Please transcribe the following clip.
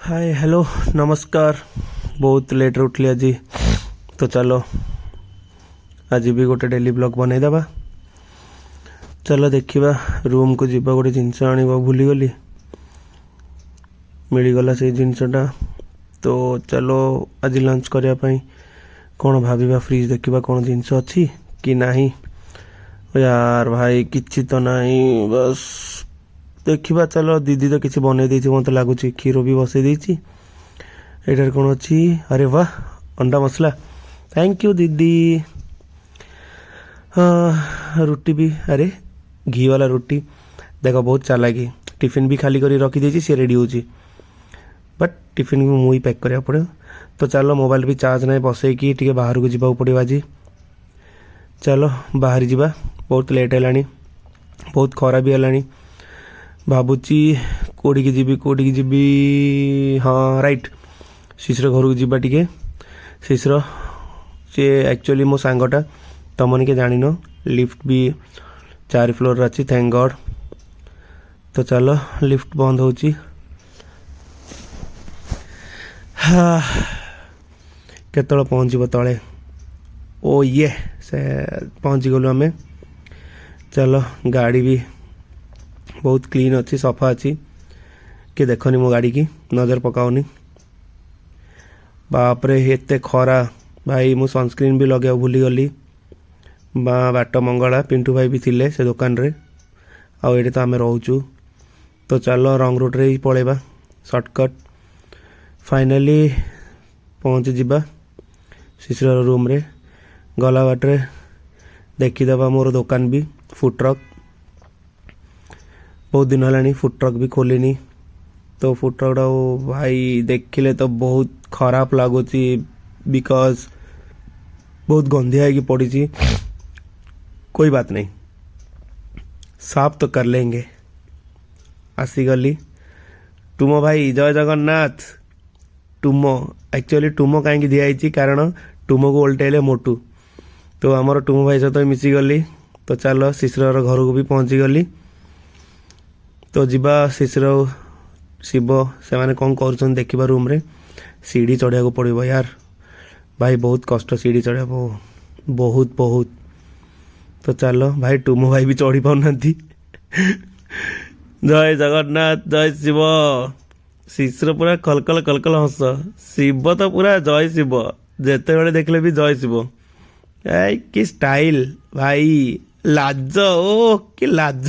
ହାଏ, hello, ନମସ୍କାର। ବହୁତ ଲେଟ୍ରେ ଉଠିଲି ଆଜି। ତ ଚାଲ, ଆଜି ବି ଗୋଟେ ଡେଲି ବ୍ଲଗ୍ ବନେଇଦେବା। ଚାଲ ଦେଖିବା, ରୁମ୍କୁ ଯିବା। ଗୋଟେ ଜିନିଷ ଆଣିବା ଭୁଲିଗଲି, ମିଳିଗଲା ସେଇ ଜିନିଷଟା। ତ ଚାଲ, ଆଜି ଲଞ୍ଚ କରିବା ପାଇଁ କ'ଣ ଭାବିବା। ଫ୍ରିଜ୍ ଦେଖିବା, କ'ଣ ଜିନିଷ ଅଛି କି ନାହିଁ। ୟାର ଭାଇ, କିଛି ତ ନାହିଁ। ବାସ୍ ଦେଖିବା ଚାଲ। ଦିଦି ତ କିଛି ବନେଇ ଦେଇଛି ମୋତେ ଲାଗୁଛି, କ୍ଷୀର ବି ବସେଇ ଦେଇଛି। ଏଇଟାରେ କ'ଣ ଅଛି? ଆରେ ବାহ, ଅଣ୍ଡା ମସଲା। Thank you ଦିଦି। ହଁ, ରୁଟି ବି। ଆରେ, ଘି ବାଲା ରୁଟି। ଦେଖ, ବହୁତ ଚାଲାକି, ଟିଫିନ୍ ବି ଖାଲି କରି ରଖିଦେଇଛି। ସିଏ ରେଡ଼ି ହେଉଛି, ବଟ୍ ଟିଫିନ୍ ବି ମୁଁ ହିଁ ପ୍ୟାକ୍ କରିବାକୁ ପଡ଼ିବ। ତ ଚାଲ, ମୋବାଇଲ ବି ଚାର୍ଜ ନାହିଁ, ବସେଇକି ଟିକେ ବାହାରକୁ ଯିବାକୁ ପଡ଼ିବ ଆଜି। ଚାଲ ବାହାରି ଯିବା, ବହୁତ ଲେଟ୍ ହେଲାଣି, ବହୁତ ଖରା ବି ହେଲାଣି। ଭାବୁଛି କୋଉଠିକି ଯିବି, କୋଉଠିକି ଯିବି? ହଁ, ରାଇଟ୍, ଶିଶିର ଘରକୁ ଯିବା ଟିକେ। ଶିଶିର, ସିଏ ଆକ୍ଚୁଆଲି ମୋ ସାଙ୍ଗଟା, ତମମାନେ କିଏ ଜାଣିନ। ଲିଫ୍ଟ ବି 4 ଫ୍ଲୋରରେ ଅଛି, thank ଗଡ଼୍। ତ ଚାଲ, ଲିଫ୍ଟ ବନ୍ଦ ହେଉଛି। କେତେବେଳେ ପହଞ୍ଚିବ ତଳେ? ଓ ଇଏ ସେ ପହଞ୍ଚିଗଲୁ ଆମେ। ଚାଲ, ଗାଡ଼ି ବି ବହୁତ କ୍ଲିନ୍ ଅଛି, ସଫା ଅଛି। କିଏ ଦେଖନି ମୋ ଗାଡ଼ିକି, ନଜର ପକାଉନି। ବାପରେ, ଏତେ ଖରା ଭାଇ, ମୁଁ ସନସ୍କ୍ରିନ୍ ବି ଲଗେଇବାକୁ ଭୁଲିଗଲି। ବା ବାଟ ମଙ୍ଗଳା, ପିଣ୍ଟୁ ଭାଇ ବି ଥିଲେ ସେ ଦୋକାନରେ। ଆଉ ଏଇଠି ତ ଆମେ ରହୁଛୁ। ତ ଚାଲ, ରଙ୍ଗ ରୁଟ୍ରେ ହିଁ ପଳେଇବା, ସର୍ଟକଟ୍। ଫାଇନାଲି ପହଞ୍ଚିଯିବା ଶିଶିର ରୁମ୍ରେ। ଗଲା ବାଟରେ ଦେଖିଦେବା ମୋର ଦୋକାନ ବି, ଫୁଡ଼୍ ଟ୍ରକ୍। ବହୁତ ଦିନ ହେଲାଣି ଫୁଡ଼୍ ଟ୍ରକ୍ ବି ଖୋଲିନି। ତ ଫୁଡ଼୍ ଟ୍ରକ୍ଟା ଭାଇ ଦେଖିଲେ ତ ବହୁତ ଖରାପ ଲାଗୁଛି, because ବହୁତ ଗନ୍ଧିଆ ହେଇକି ପଡ଼ିଛି। कोई बात नहीं, साफ तो कर लेंगे। ଆସିଗଲି। ଟୁମୋ ଭାଇ, ଜୟ ଜଗନ୍ନାଥ। ଟୁମୋ, ଆକ୍ଚୁଆଲି ଟୁମୋ କାହିଁକି ଦିଆହେଇଛି? କାରଣ ଟୁମୋକୁ ଓଲଟେଇଲେ ମୋଟୁ। ତ ଆମର ଟୁମୋ ଭାଇ ସହିତ ମିଶିଗଲି। ତ ଚାଲ, ଶିଶିରର ଘରକୁ ବି ପହଞ୍ଚିଗଲି। ତ ଯିବା, ଶିଶିର, ଶିବ ସେମାନେ କ'ଣ କରୁଛନ୍ତି ଦେଖିବା ରୁମ୍ରେ। ସିଢ଼ି ଚଢ଼ିବାକୁ ପଡ଼ିବ ୟାର ଭାଇ, ବହୁତ କଷ୍ଟ ସିଢ଼ି ଚଢ଼ିବାକୁ, ବହୁତ ବହୁତ। ତ ଚାଲ ଭାଇ, ଟୁମୋ ଭାଇ ବି ଚଢ଼ି ପାରୁନାହାନ୍ତି। ଜୟ ଜଗନ୍ନାଥ, ଜୟ ଶିବ। ଶିଶିର ପୁରା କଲକଲ କଲକଲ ହସ। ଶିବ ତ ପୁରା ଜୟ ଶିବ, ଯେତେବେଳେ ଦେଖିଲେ ବି ଜୟ ଶିବ। ଏଇ କି ଷ୍ଟାଇଲ ଭାଇ, ଲାଜ, ଓ କି ଲାଜ।